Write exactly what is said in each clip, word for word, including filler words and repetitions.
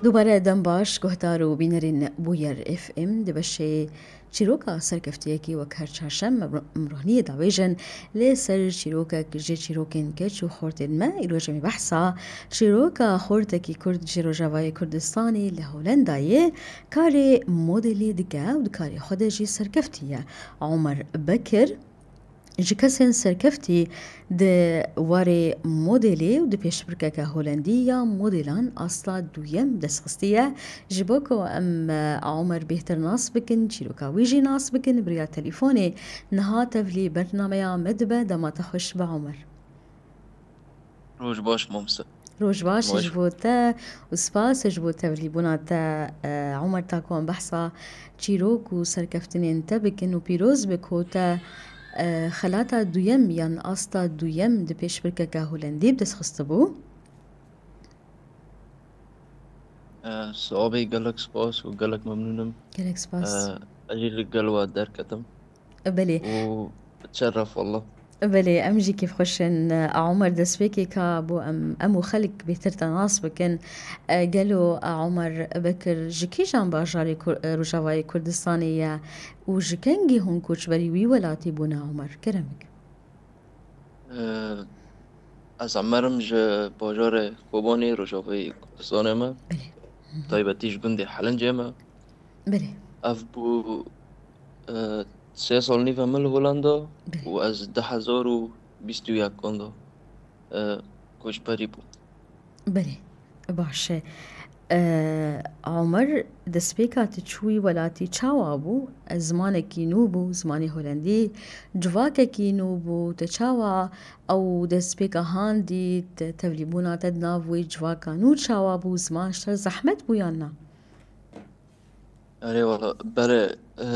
Dubare dem baş, guhdar û bînerên Bûyer F M. Di beşê çîroka serkeftiyekî wek her çarşem me rohniyê davêjin lê ser çîrokek ji çîrokên keç û xortên me. Îroj em ê behsa çîroka xortekî Kurd ji Rojavayê Kurdistanê li Holendayê karê modelê dike û di karê xwe de jî serkeftî ye. Omer Bekir, ji kesên serkeftî di warê modelê û di pêşbirkeke Holendî ya modêlan asta duyem dest xistiye. Ji bo ku em, e, Omer bêhtir nas bikin, çîroka wî jî nas bikin, bi riya telîfonê niha tevlî bernameya me dibe. Dema te xweş be, Omer. Roj baş, mamoste. Roj baş ji bo te û spas ji bo tevlîbûna te, e, Omer, ta ku em behsa çîrok û serkeftinên te bikin û pîroz be ku te, e, xelata duyem yan asta duyem di pêşbirkeke Holendî bi dest xistibû. E, sihabê gelek spas û gelek memnûn im. Gelek spas. E, ez jî li gel we derketim. Belê. Û şeref, wallah. Belê, em jî kêfxweş in. A Omer, destpêkê ka bo em, em û xelk bêhtir te nas bikin. E, gelo, a Omer Bekir ji kîjan bajarê Kur-, e, Rojavayê Kurdistanê ye û ji kengî hûn koçberî wî welatî bûne, Omer? Kerem bike. E, ez Omer im, ji bajarê Kobanê, Rojavayê Kurdistanê me. Belê. Hı hı. Taybetî ji gundê Helincê me. Belê. Ev bû, e, sê sal nîv e min li Holanda. Belê. Û ez du hezar û bîst û yekan de, e, koçberî bûm. Belê, baş e. E, Omer, destpêka tu çûyî welatî çawa bû? E, zimanekî nû bû, zimanê holendî, civakekî nû bû. Te çawa ew destpêka han dît? Tevlîbûna te di nav wê civaka nû çawa bû? Ziman ji te zehmet bû yan na? Erê wala, berê, e,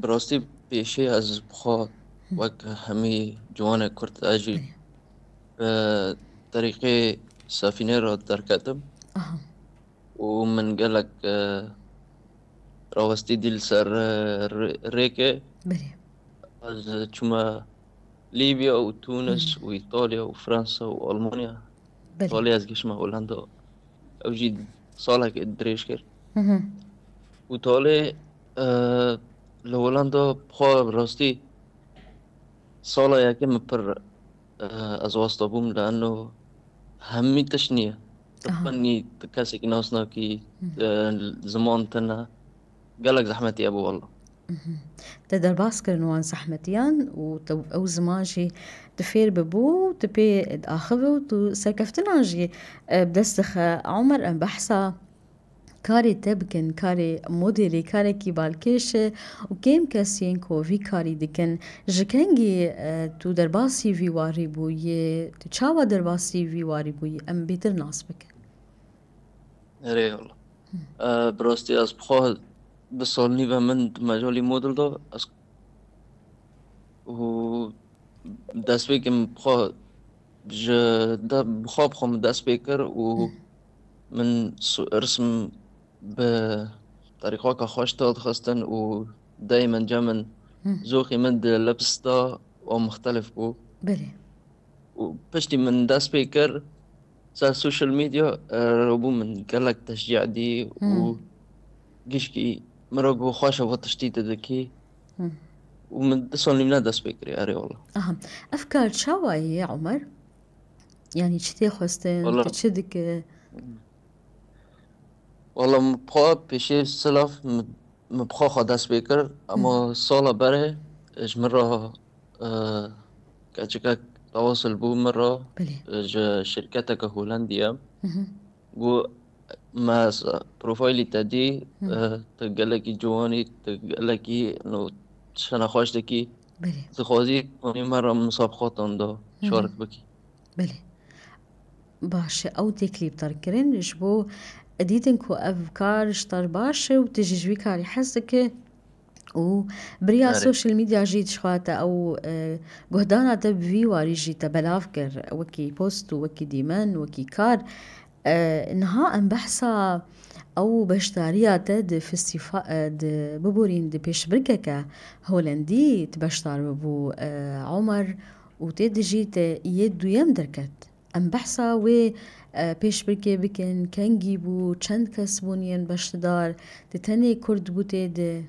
bi rastî pêşê ez bi xwe wek hemî ciwanê Kurd ez jî, e, terîqê Sefînê re derketim. Aha. Û min gelek, e, rawestî dî li ser, e, rê-, rêkê. Belê. Ez çûme Lîbya û Tunis û Îtalya û Fransa û Almanya. Belê. Talê ez gihişme Holanda. Ew jî salekê dirêj kir. Hı hı. Û talê, e, li Holanda xwe rastî sala yekê min pir, e, ez wasta bûm, li eno hemî tişt niye. Tu Aha. Qenî, tu kesekî nas nakî, Hı. e, ziman tune. Gelek zehmetî hebû walla. Mhm. Te derbas kirin wan zehmetiyan û te ew ziman jî tu fêr bibû, tu pê diaxive û tu serkeftinan jî, e, bi dest dixe. Omer, em behsa karê te bikin, karê modelê, karekî balkêş e û kêm kes yên ku vî karî dikin. Ji kengî, e, tu derbasî vî warî bûyî, tu çawa derbasî vî warî bûyî, em bêtir nas bikin. Erê wala. E, bi rastî ez bi xwe du sal nîv e min di mejalî model de. Ez û destpêkê min bi xwe ji de, bi xwe bi xwe min dest pê kir û Hı. min su-, rism bi terîqaka xweş de dixistin û daymen ca min Hı. zoxê min di lipstika û muxtelif bû. Belê. Û piştî min dest pê kir, ser social media, e, bû min gelek teşcî dî û Hmm. gişkî min re got, "Xweş e, va tiştî tu dikî." Hmm. Û min du sal nîv ne dest pê kiriye, erê wala. Aha. Ev kar çawa ye, Omer? Yanî çi tê xwestin, Wala. tu çi dike? Wala min xwe pêşê silav min, min bi xwe xwe dest pê kir, ema Hı. sala berê ji min re, e, keçikek tewasil bû min re, Belê. e, ji şirketeke Holendiye. Hı hı. Got, "Me s-, profaylî te dî, Hı. e, tu gelekî ciwan î, tu gelekî, no, tiştene xweş dikî. Belê. Dixwazî konî me re misabqatan da Hı hı. şarik bikî." Belê. Baş e, ew têkilî bi te re kirin ji bo dîtin ku ev kar ji te re baş e û tu jî ji vî karî hez dike û bi riya Erê. social media jî dişixwate ew, e, guhdana te bi vî warî jî te belav kir, wekî post û wekî dîmen, wekî kar. E, niha em behsa ew beşdariya te di festîfa-, e, di, biborîn di pêşbirkeke Holendî tu beşdar bibû, e, Omer, û tê de jî te yê duyem derket. Em behsa wê, e, pêşbirkê bikin, kengî bû, çend kes bûn yên beşdar, di tenê Kurd bû tê de?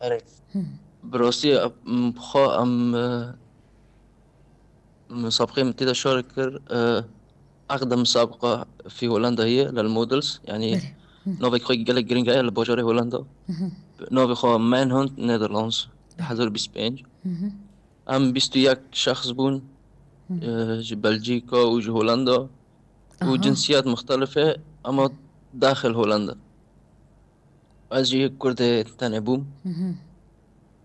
Erê. Hı. Bi rastî, em, xwe em, e, misabqeyê min tê de şarik kir, e, eqde misabqa fî Holanda heye, lel models, yanî Belê. Hı. navek xwe gelek giring heye li bajarê Holanda. Hı hı. Navê xwe Manhunt Netherlands, Belê. du hezar û bîst û pênc. Hı hı. Em bîst û yek şexs bûn, Hı. e, ji Belcîka û ji Holanda û Aha. cinsiyet muxtelif e, ama daxil Holanda. Ez jî yek Kurdê tenê bûm. Hı hı.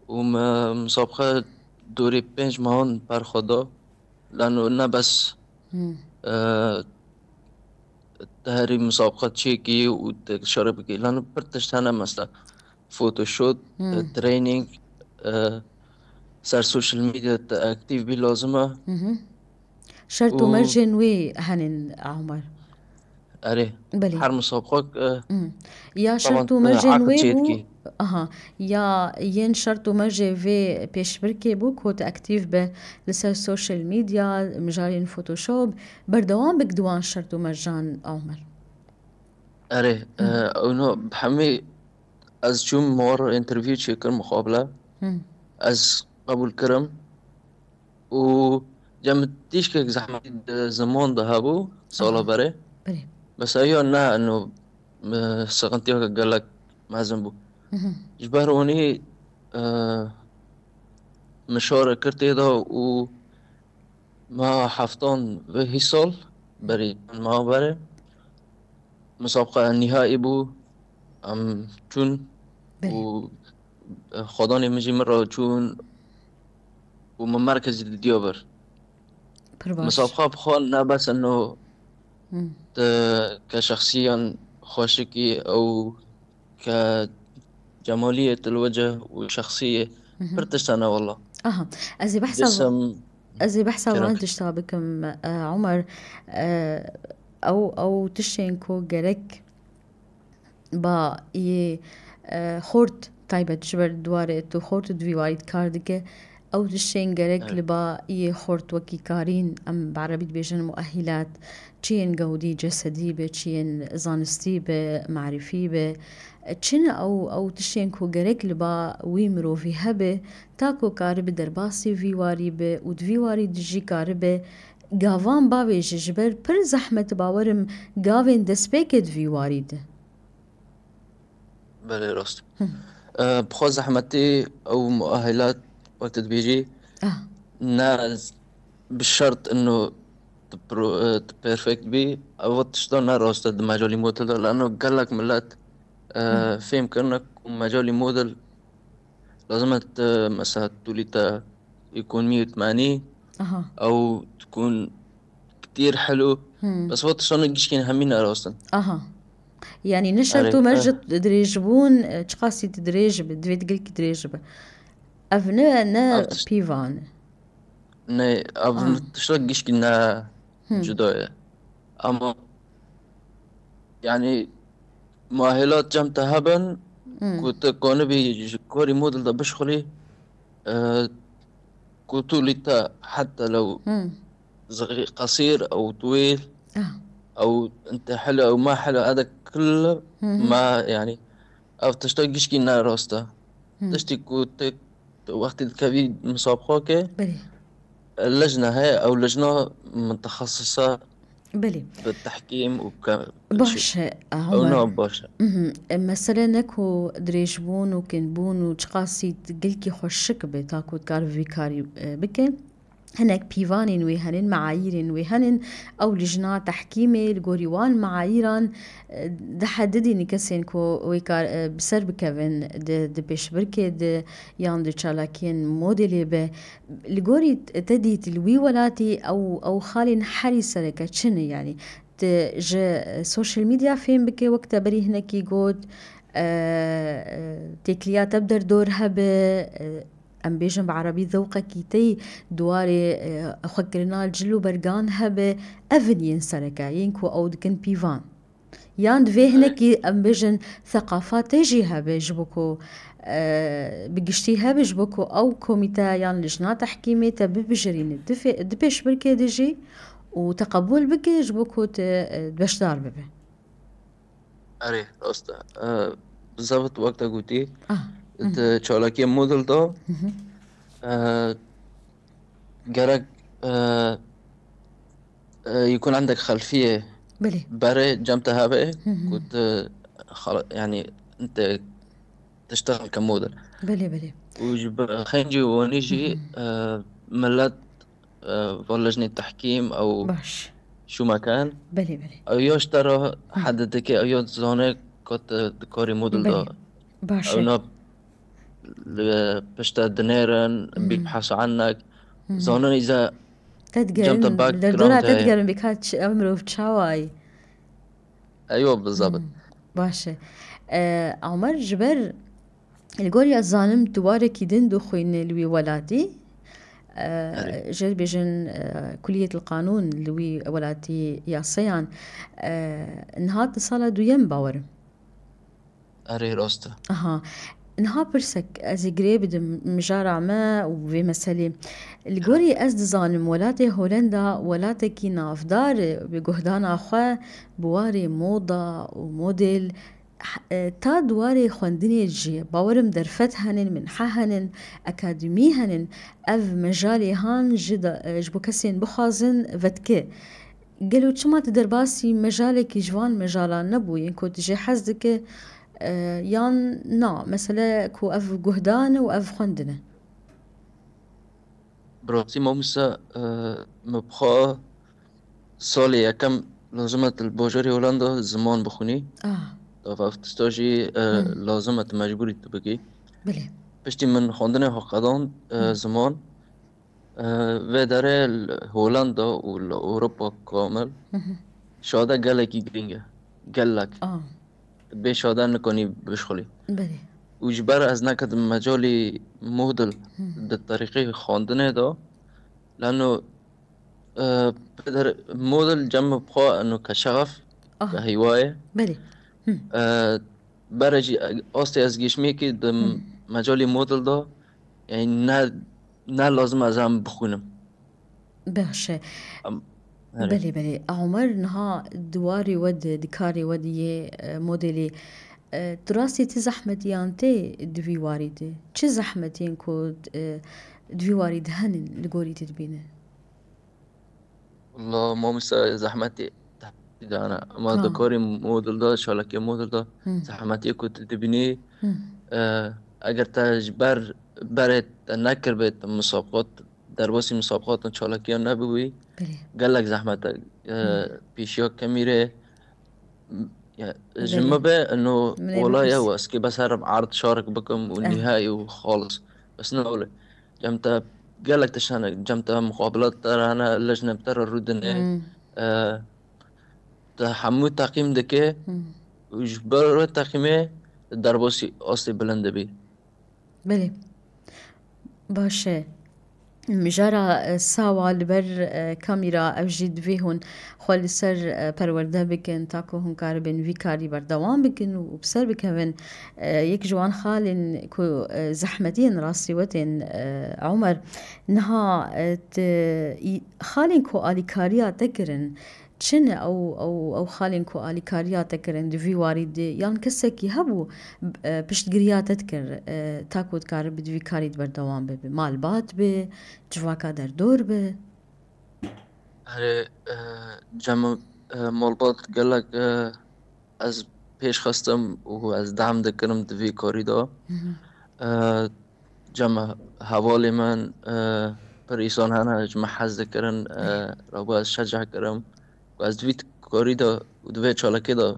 Û me misabqe dorê pênc mehan berxwe da. Lano ne bes, Hı. e, te herî misabqe çêkî û te şerê bikî. Lano pir tişt hene, mesela Photoshop, Hı. e, training, e, ser social media te aktîf bî lazim e. Hı hı. Şert û Û mercên wê henin, Omer? Erê. Belê. Her misabqak, e, Hı. Ya şert taban, û e, mercên aqil wê bû, çêdikî. Aha. Ya yên şert û mercê vê pêşbirkê bû ku te aktîf be li ser social media, mijarên Photoshop, berdewam bik di wan şert û mercan, Omer. Erê, Hı. e, ewno bi hemî ez çûm, me war interview çêkir, muqabele. Hı. Ez qebûl kirim. Û cem tîşkek zehmetî di ziman de hebû, sala Aha. berê. Belê. Bes eya ne, eno, e, sıkıntıyeke gelek mezin bû. Hı hı. Ji ber onî, e, min şare kir tê de û meha heftan vê hî sal berî çend meha berê misabqa nîhaî bû. Em çûn Belê. û, e, xwedanê min jî min re çûn û min merkezî didiya vir. Pir baş. Misabqa bi xwe ne bes eno Hı. te ke şexsiyan xweşikî ew ke cemaliyê te li wece û şexsiyê Hı hı. pir tişt hene walla. Aha. Ez ê behsa Dîsa ez ê behsa van Kerem. tişta bikim, e, Omer. E, ew, ew tiştên ku gerek ba yê, e, xort taybet ji ber di warê tu xort û di vî warî kar dike. Ew tiştên gerek Evet. li ba yê xort wekî karîn, em bi erebî dibêjin muehilat, çi yên gewdî, cesedî be, çi yên zanistî be, marifî be, çi ne ew, ew tiştên ku gerek li ba wî mirovî hebe, ta ku karibe derbasî vî warî be û di vî warî de jî karibe gavan bavêje, ji ber pir zehmet bawerim gavên destpêkê di vî warî de. Belê, rast. Hı. E, bi xwe zehmetî ew muahilat, wek tu dibêjî, Ah. ne bi şert ino tu pro-, e, tu perfect bî, ev tişta ne rast e di mecalî model de, lano gelek milet, e, Hı. fêm kirine ku mecalî model lazim e tu, mesela, tu lî te ekonomî û tmenî, Aha. ew dikun kitîr helo, Hmm. bes va tiştana gişkên hemî ne rast in. Aha. Yani ne şert Erê, û merc eh. dirêjbûn, e, çiqasî tu dirêj bi, divê tu gilkî dirêj bi. Ev ne, ne Ev tişt- pîvan e. Ne, ev Ah. tişta gişkî ne Hmm. cuda ye. Ama yani muahilat cem te hebin Hmm. ku te kanibî ji karî model de bişxulî, e, ku tu lî te heta lew Hmm. zixî qesîr ew tuwêl, Ah. ew inte hela ew ma hela ede kil Hı hı. ma, yani, ev tişta gişkî ne rast e. Hı. Tiştî ku te, te wextî dikevî misabqake, Belê. lejne heye, ew lejna mutexesisa Belê. bi tehkîm û ke-, Baş e, ew Omer. na baş e. Mhm. E, mesele ne ku dirêjbûn û kinbûn û çiqasî gilkî xweşik be, ta ku dikar vî karî, e, bike. Hinek pîvanên wê henin, meayîrên wê henin. Ew lijna tehkîmê li gorî wan meayîran, e, dihedidîn kesên ku wê kar, e, bi ser bikevin di, di pêşbirkê de yan di çalakiyên modelê be. Li gorî te dît li wî welatî ew, ew xalên herî sereke çi ne? Yanî tu ji social media fêm bike, wek te berî hinekî got, e, e, têkiliya te bi derdor hebe, e, em bêjin bi erebî zewqekî te yî di warê, e, xwekirina cil û bergan hebe, ev in yên sereke, yên ku ew dikin pîvan. Yan divê hinekî, em bêjin, theqafa te jî hebe ji bo ku, e, bi giştî hebe ji bo ku ew komîte yan lijna tehkîmê te bibijirîne, difê-, di pêşbirkê de jî û teqebûl bike ji bo ku te, e, beşdar bibe. Erê, rast e. E, bi zebit wek te gotî, Ah, di çalakiyê model de, e, gerek, e, e, yekun endek xelfiyê Belê. berê cem te hebe, Hı hı. ku tu xala-, yani, te tiştexil ke model. Belê, belê. Û ji bi xencî wanî jî, Hı hı. e, millet, e, va lejnê tehkîm ew Baş. şûmekan. Belê, belê. Ew ya ji te re Hı. hede dike, ew ya dizane ku tu di karê model de. Belê. Baş Ew e. na li pişte dinêrin, Hmm. bî behsa enek. Hmm. Zanin îze Te digerin, cem te li background dora te heye. digerin bîka çi, ev mirov çawa yî? Eywa, bi zebit. Hmm. Baş e. E, Omer, ji ber li gor ya zanim tu warekî din dixwîne li wî welatî. E, Erê. Jê dibêjin, e, Kulliyet el Qanûn li wî welatî yasayan. E, niha tu sala duyem bawerim. Erê, rast e. Aha. Niha pirsek ez ê girê bidim mijara me û vê meselê. Li gorî ez dizanim welatê Holenda welatekî navdar e bi guhdana xwe bi warê moda û model. H-, e, ta di warê xwendinê jî bawerim derfet henin, minhe henin, akademî henin. Ev mejalê han ji da, e, ji bo kesên bixwazin vedike. Gelo çima tu derbasî mejalekî ji van mejalan nebû yên ku tu jê hez dike, e, yan na? Mesele ku ev guhdan e û ev xwendin e. Bi rastî mamoste, e, min bi xwe salê yekem lazim e tu li bajarê Holanda ziman bixwînî. Ah. Ev, ev tişta jî, e, Hmm. lazim e tu mecbûrî tu bikî. Belê. Piştî min xwendinê xwe qedand, e, Hmm. ziman. Vê derê li Holanda û li Ewropa kamil Hı hı. şade gelekî girîng e. Gelek. Ah. Bê şade nikanî bişxulî. Belê. Û ji ber ez neketim mecalî model Hı. di terîqê xwendinê de. Lano, e, peder model cem bi xwe eno ke şexef, Ah. ke heywa ye. Belê. Hı. E, bere jî, e, astê ez gişmiyekî di Hı. mecalî model de, yani ne, ne lazim ez em bixwînim. Baş e. Em, erê. Belê, belê. A Omer, niha di warê we de, di karê we de yê, e, modelî, e, tu rastî ti zehmetiyan tê di vî warî de? Çi zehmetiyên ku, e, di vî warî de henin li gorî te dibîne? Wala mamoste zehmetê tehdîdan e. Ama Ha. di karê model de, çalakiyê model de Hı. zehmetiyê ku tu dibînî, Hı. e, eger te ji ber berê te nekiribê, te musabiqat, derbasî musabiqatan çalakiyan nebûbî, Belê. gelek zehmet e. E, Hı. pêşiya kemîrê, ya, ji Belê. min be, eno Min ê olay bipirse. ew e, ez kê bes herim erd şarik bikim û Eh. nihayî û xalis. Bes ne olê. Cem te gelek tişt hene, cem te muqabilat te re hene, lejne bi te re rûdine. Hmm. E, te hemû teqîm dike Hmm. û ji ber wê teqîmê derbasî astê bilind dibî. Belê. Baş e. Mijara, e, sawa li ber, e, kamîra ev jî divê hûn xwe li ser, e, perwerde bikin, ta ku hûn karibin vî karî berdewam bikin û bi ser bikevin. E, yek ji wan xalên ku, e, zehmetiyên rastî we tên, e, Omer, niha, e, ti, î, xalên ku alîkariya te kirin, Çi ne ew, ew, ew xalên ku alîkariya te kirin di vî warî de, yan kesekî hebû, e, piştgiriya te dikir, e, ta ku dikaribî di vî karî de berdewam bibe? Malbat be, civaka derdor be? Erê, e, cem, e, malbat gelek, e, ez pêş xistim û ez dehm dikirim di vî karî de. Hı hı. E, cem hevalê min, e, pir îsan hene ji min hez dikirin, e, Erê. rabû ez şeceh kirim. Ku ez di vî karî de û di vê çalakê de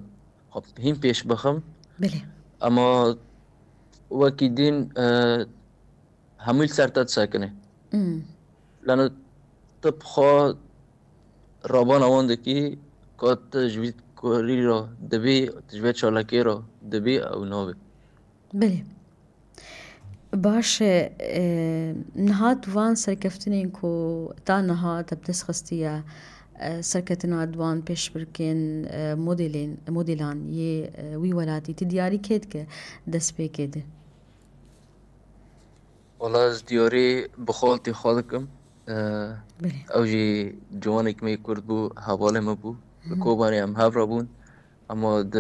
xwe hîn pêş bixim. Belê. Ema wekî dîn, e, hemû li ser te disekine. Hmm. Lano tu bi xwe rabana wan dikî, ka tu ji vî karî re dibî, tu ji vê çalakê re dibî, ew nabê. Belê. Baş e, e, niha tu van serkeftinên ku ta niha te bi dest xistiye, e, serketina di wan pêşbirkên, e, modêlên, modêlan yê, e, wî welatî ti diyarî kê dike destpêkê de? Wala ez diyarî bi xaltî xwe dikim. E, Belê. Ew jî ciwanek me Kurd bû, hevalê me bû. Li Hı hı. Kobanê em hev re bûn. Ema di,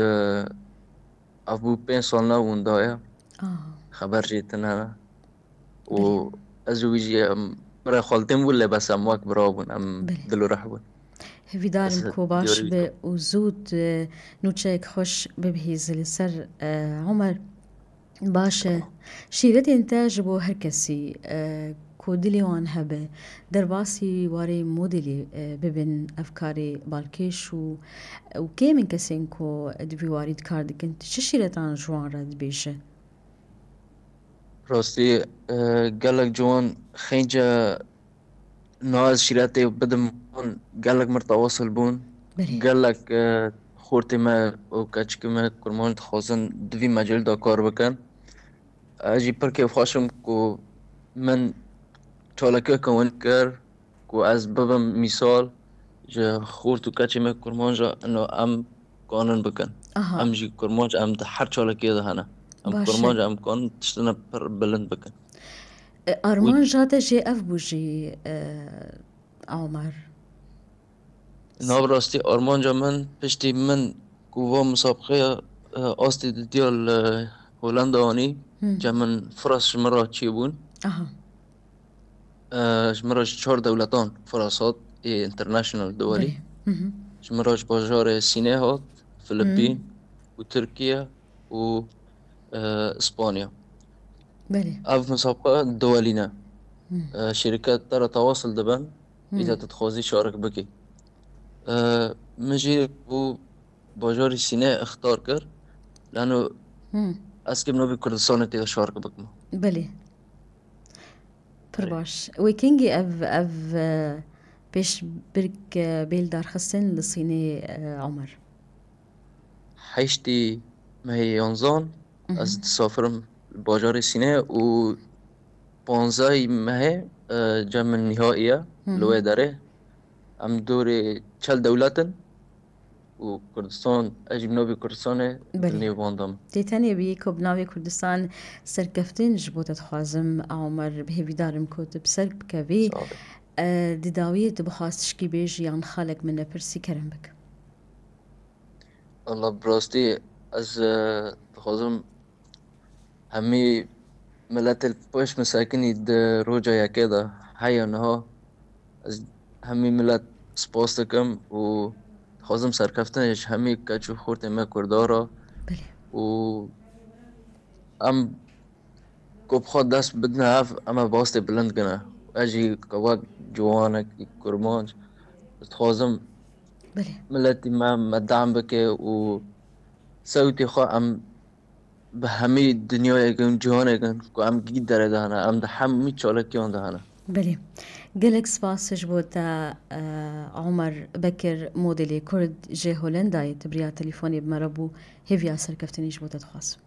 ev bû pênc sal ne winda ye. Ah. Xeber jê tune ne. Û Belê. Ez û wî jî em bira xaltî bûn, lê bes em wek bira bûn, em Belê. Dil û rih bûn. Hêvîdarim Ez ku baş diyarî bi dikim. Û zû, e, nûçeyek xweş bibihîzî li ser, e, Omer. Baş e. Şîretên te ji bo her kesî, e, ku dilê wan hebe, derbasî warê modêlê, e, bibin, ev karê balkêş û, û kêm in kesên ku di vî warî di kar dikin. Tu çi şîretan ji wan re dibêje? Rastî, e, gelek ciwan xênce niha ez şîretê bidim wan, gelek mir tewasil bûn. Belê. Gelek, e, xortê me û keçikê me kurmanc dixwazin di vî mecalê de kar bikin. Ez jî pir kêfxweş im ku min çalakiyeke win kir ku ez bibim mîsal ji xort û keçê me kurmanc re, ino em kanin bikin. Aha. Em jî kurmanc, em di her çalakiyê de hene. Em Baş e. Kurmanc, em kanin tiştine pir bilind bikin. E, armanca te jê ev bû jî, e, Omer? Na bi rastî armanca min, piştî min ku va musabqeya, e, astê didiya li Holanda anî, Hmm. Cem min firas ji min re çêbûn. Aha. E, ji min re ji çar dewletan firas hat, ê international duwelî. Belê. Hı hı. Ji min re ji bajarê Sînê hat, Filipîn Hmm. û Tirkiye û, e, Îspanya. Belê. Ev musabqe duwelî ne. Hmm. E, şirket te re tewasil dibin, Hmm. îta tu dixwazî şarik bikî. E, min jî bû bajarê Sînê ixtar kir. Lano Hmm. ez kêm navê Kurdistanê tê de şarik bikim. Belê. Pir Erê. Baş. Wê kengî ev, ev, e, pêşbirk, e, bê lidarxistin li Sînê, e, Omer? Heştê mehê yanzan, Mhm. Ez disafirim li bajarê Sînê û panzdehê mehê, e, cem min nihaiye Hı hı. Li wê derê. Em dorê çel dewlet in û Kurdistan, ez jî bi navê Kurdistanê Belê. Di nêvan de me. Tê tenê bî ku bi navê Kurdistan serkeftin ji bo te dixwazim, a Omer, bi hêvîdar im ku tu bi ser bikevî. Sağ ol. E, di dawiyê tu bixwaz tişkî bêjî yan xalek min nepirsî kerem bik. Wala bi rastî ez, e, dixwazim hemî miletê li pêş min sekinî di roja yekê de heya niha. Ez hemî milet spas dikim û dixwazim serkeftinê ji hemî keç û xortê me Kurda re Belê. Û em ku bi xwe dest bidine hev, em ê bi astê bilind gine. Ez jî wek ciwanek, kurmanc, dixwazim Belê. Miletî me, me dam bike û sewtê xwe em bi hemî dinyayê gin, cîhanê gin ku em gî derê de hene, em di hemî çalakiyan de hene. Belê. Gelek spas ji bo te, e, Omer Bekir, modelê Kurd ji Holendayê, tu bi riya telefonê bi me re bû, hêviya serkeftinê ji bo te dixwazim.